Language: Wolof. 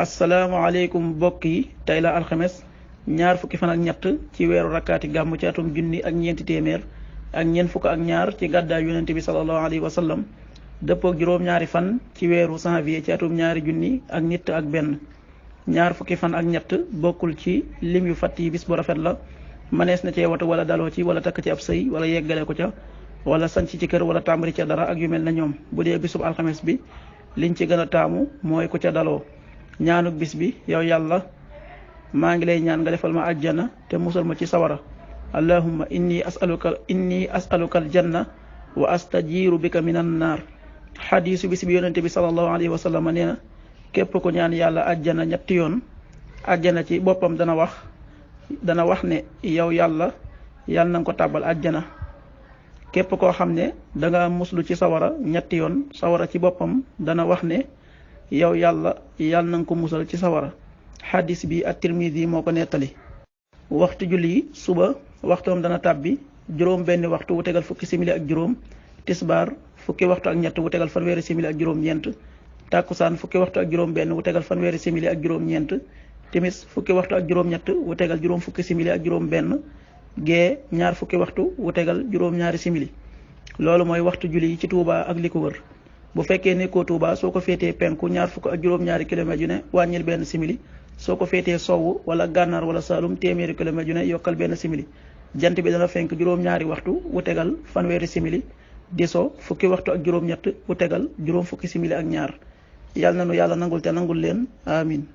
asalaamaaleykum mbokk yi tey la alxames ñaar fukki fan ak ñett ci weeru rakkaati gàmm ci atum junni ak ñeenti téeméer ak ñeent fukk ak ñaar ci gàddaay yonente bi sallallahu alayhi wa sallam dëppook juróom-ñaari fan ci weeru janvier ci atum ñaari junni ak nit ak benn. ñaar fukki fan ak ñett bokkul ci lim yu fatt yi bis bu rafet la manees na cee watu wala daloo ci wala takk ci ab sëy wala yeggale ko ca wala sanc ci kër wala tàmbali ca dara ak yu mel na ñoom. bu dee bisub alxames bi liñ ci gën a taamu mooy ku ca daloo. ñaanuk bis bi yow yàlla maa ngi lay ñaan nga defal ma àjjana te musal ma ci sawara. allahumma inni asaluka aljanna wa astajiru bika minan naar. xadiisu bis bi yonente bi sallallahu alayhi wa sallam nee na képp ko ñaan yàlla àjjana ñetti yoon àjjana ci boppam dana wax ne yow yàlla na nga ko tàbbal àjjana. képp koo xam ne danga muslu ci sawara ñetti yoon sawara ci boppam dana wax ne yow yàlla na nga ko musal ci sawara. xadis bi at-Tirmidi moo ko nettali. waxtu julli suba waxtoom dana tàbbi juróom benn waxtu wu tegal fukki simili ak juróom. tisbaar fukki waxtu ak ñett wu tegal fanweeri simili ak juróom ñeent. tàkkusaan fukki waxtu ak juróom benn wu tegal fanweeri simili ak juróom ñeent. timis fukki waxtu ak juróom ñett wu tegal juróom fukki simili ak juróom benn. gee ñaar fukki waxtu wu tegal juróom ñaari simili. loolu mooy waxtu julli yi ci Touba ak li ko wër. bu fekkee nekkoo Touba soo ko féetee penku ñaar fukk ak juróom-ñaari kilomètres yu ne wàññil benn simili soo ko féetee sowwu wala gànnaar wala saalum téeméeri kilomètres yu ne yokkal benn simili. jant bi dana fenk juróom-ñaari waxtu wu tegal fanweeri simili di so fukki waxtu ak juróom-ñett wu tegal juróom fukki simili ak ñaar. yàlla na nu yàlla nangul te nangul leen amin